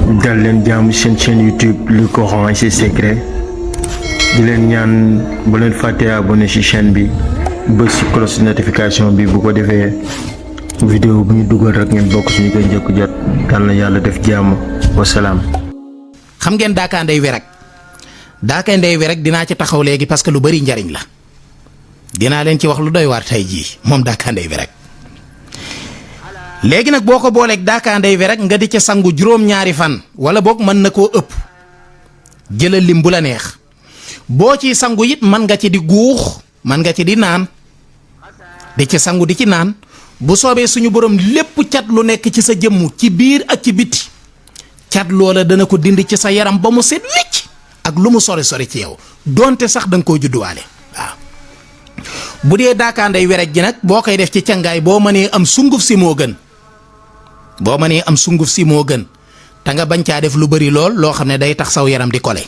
dal leen jàmm seen chaîne YouTube Le Coran et ses secrets di leen ñaan bu leen fàtte abonné ci chaîne bi bës ci cloche notification bi bu ko defee vidéo bu ñu dugal rek ngeen bokk ci ñu koy njëkk jot yal na yàlla def jàmm wasalaam. xam ngeen daakaandey wi rek dinaa ci taxaw léegi parce que lu bari njariñ la dinaa leen ci wax lu doy waar tey jii moom daakaandey wi rek léegi nag boo ko booleeg daakaandey wi rek nga di ca sangu juróom-ñaari fan wala boog mën na koo ëpp jëlal lim bu la neex boo ciy sangu it mën nga ci di guux mën nga ci di naan di ci sangu di ci naan bu soobee suñu borom lépp cat lu nekk ci sa jëmm ci biir ak ci biti cat loola dana ko dindi ci sa yaram ba mu set wecc ak lu mu sori sori ci yow donte sax da nga koo judduwaale waaw. bu dee daakaandey wi rek ji nag boo koy def ci cangaay boo mënee am sunguf si moo gën te nga bañ caa def lu bari lool loo xam ne day tax saw yaram di kole.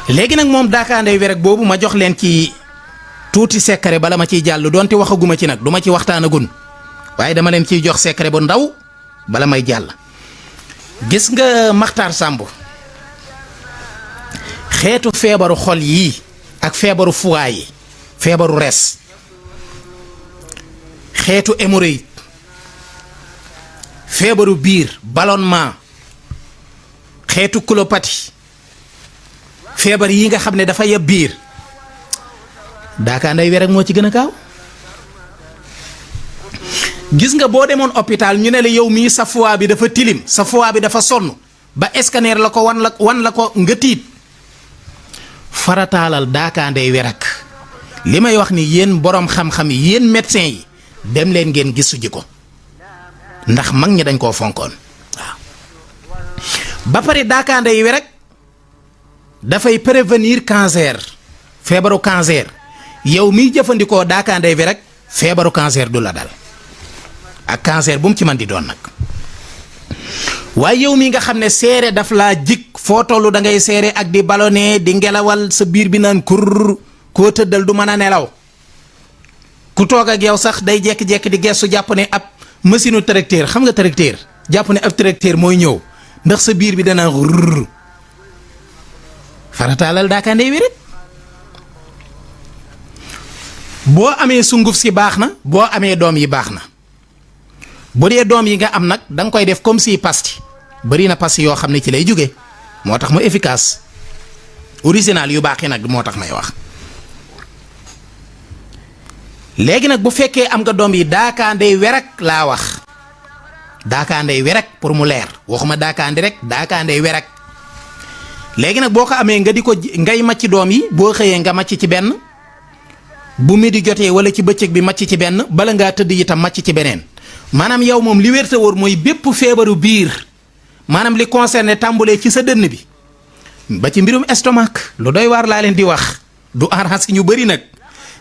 léegi nag moom daakaandey wi rek boobu ma jox leen ci tuuti secret bala ma ciy jàll donte waxaguma ci nag du ma ci waxtaanagun waaye dama leen ciy jox secret bu ndaw bala may jàll. gis nga Maxtaar Sàmb xeetu feebaru xol yii ak feebaru foie yi feebaru res xeetu hémorroïde feebaru biir ballonnement xeetu colopathie feebar yi nga xam ne dafa yeb biir daakaandey wi rek moo ci gën a gaaw. gis nga boo demoon hôpital ñu ne la yow mii sa foie bi dafa tilim sa foie bi dafa sonn ba scanner la ko wan la ko nga tiit farataalal daakaandey wi rek li may wax ni yéen borom xam-xam yi yéen médecin yi dem leen ngeen gisu ji ko ndax mag ñi dañ koo fonkoon waaw. ba pare daakaandey wi rek dafay prévenir cancer feebaru cancer yow miy jëfandikoo daakaandey wi rek feebaru cancer du la dal ak cancer bu mu ci man di doon nag. waaye yow mi nga xam ne seere daf laa jik foo tollu da ngay seere ak di ballonné di ngelawal sa biir bi naan kur koo tëddal du mën a nelaw ku toog ak yow sax day jekki-jekki di gestu jàpp ne ab machine tracteur xam nga tracteur jàpp ne ab tracteur mooy ñëw ndax sa biir bi dana rrr farataalal daakaandey wi rek boo amee sunguf si baax na boo amee doom yi baax na. bu dee doom yi nga am nag da nga koy def comme si pasti bari na pasti yoo xam ne ci lay jóge moo tax mu efficace original yu baax yi nag moo tax may wax. léegi nag bu fekkee am nga doom yi daakaandey wi rek laa wax daakaandey wi rek pour mu leer waxuma daakaandi rek daakaandey wi rek léegi nag boo ko amee nga di ko ngay màcc doom yi boo xëyee nga màcc ci benn bu midi jotee wala ci bëccëg bi màcc ci benn bala ngaa tëdd itam màcc ci beneen. maanaam yow moom li wér te wóor mooy bépp feebaru biir maanaam li concerné tàmbulee ci sa dënn bi ba ci mbirum estomac lu doy waar laa leen di wax du arrange ñu bari nag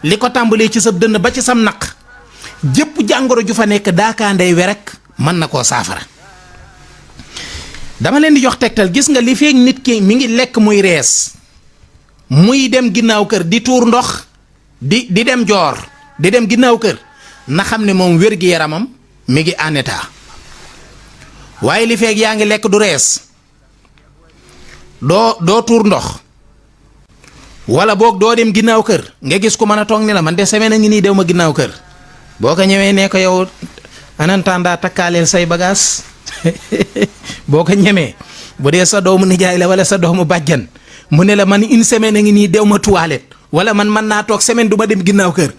li ko tàmbulee ci sa dënn ba ci sam naq jëpp jàngoro ju fa nekk daakaandey wi rek mën na koo saafara. dama leen di jox tegtal gis nga li feeg nit ki mi ngi lekk muy rees muy dem ginnaaw kër di tuur ndox di dem joor di dem ginnaaw kër na xam ne moom wér-gi-yaramam mi ngi en état waaye li feeg yaa ngi lekk du rees doo tuur ndox wala boog doo dem ginnaaw kër nga gis ku mën a toog ni la man de semaine a ngi nii dew ma ginnaaw kër boo ko ñëwee ne ko yow anantanda takkaaleel say bagaas boo ko ñemee bu dee sa doomu nijaay la wala sa doomu bàjjan mu ne la man une semaine a ngi nii dew ma toilette wala man mën naa toog semaine du ma dem ginnaaw kër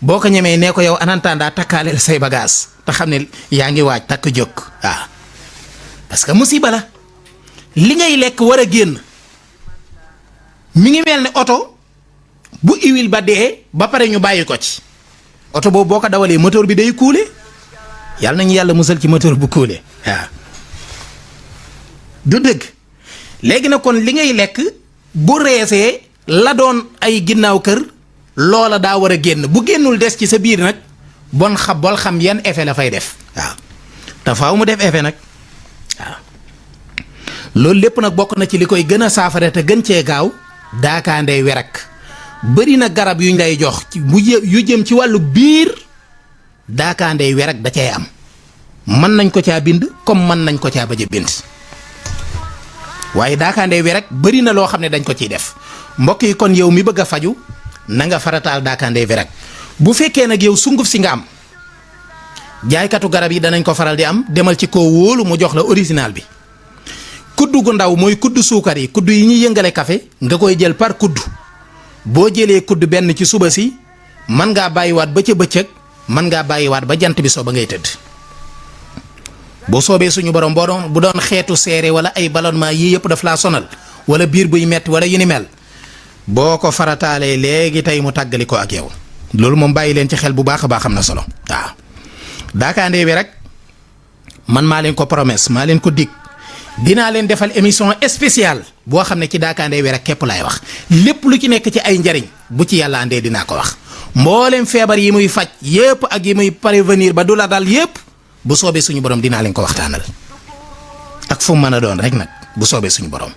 boo ko ñemee nee ko yow anantanda takkaaleel say bagaas te xam ne yaa ngi waaj takk jóg waaw parce que musiba la li ngay lekk war a génn mi ngi mel ne oto bu huile ba dee ba pare ñu bàyyi ko ci oto boobu boo ko dawalee moteur bi day kuule yàlla nañu yàlla musal ci moteur bu kuule waaw du dëgg léegi nag kon li ngay lekk bu reesee la doon ay ginnaaw kër loola daa war a génn bu génnul des ci sa biir nag bol xam yan effet la fay def waaw te faaw mu def effet nag waaw loolu lépp nag bokk na ci li koy gën a saafara te gën cee gaaw daakaandey wi rek bëri na garab yuñ lay jox yu jëm ci wàllu biir daakaandey wi rek da cay am mën nañ ko caa bind comme mën nañ ko caa bañ a bind waaye daakaande wi rek bëri na loo xam ne dañ ko ciy def mbokk yi kon yow mi bëgg a faju na nga farataal daakaande wi rek bu fekkee nag yow sunguf si nga am jaaykatu garab yi danañ ko faral di am demal ci koo wóolu mu jox la original bi kuddu gu ndaw mooy kuddu suukar yi kuddu yi ñuy yëngale café nga koy jël par kuddu boo jëlee kuddu benn ci suba si mën ngaa bàyyiwaat ba ca bëccëg mën ngaa bàyyiwaat ba jant bi soo ba ngay tëdd boo soobee suñu borom bu doon xeetu seere wala ay ballonnement yii yëpp daf laa sonal wala biir buy metti wala yu ni mel boo ko farataalee léegi tey mu tàggali ko ak yow loolu moom bàyyi leen ci xel bu baax a baax am na solo waaw daakaande bi rek man maa leen ko promesse maa leen ko dig dinaa leen defal émission spéciale boo xam ne ci daakaande wi rek képp laay wax lépp lu ci nekk ci ay njariñ bu ci yàlla andee dinaa ko wax mboolem feebar yi muy faj yépp ak yi muy prévenir ba du la dal yépp bu soobee suñu borom dinaa leen ko waxtaanal ak fu mu mën a doon rek nag bu soobee suñu borom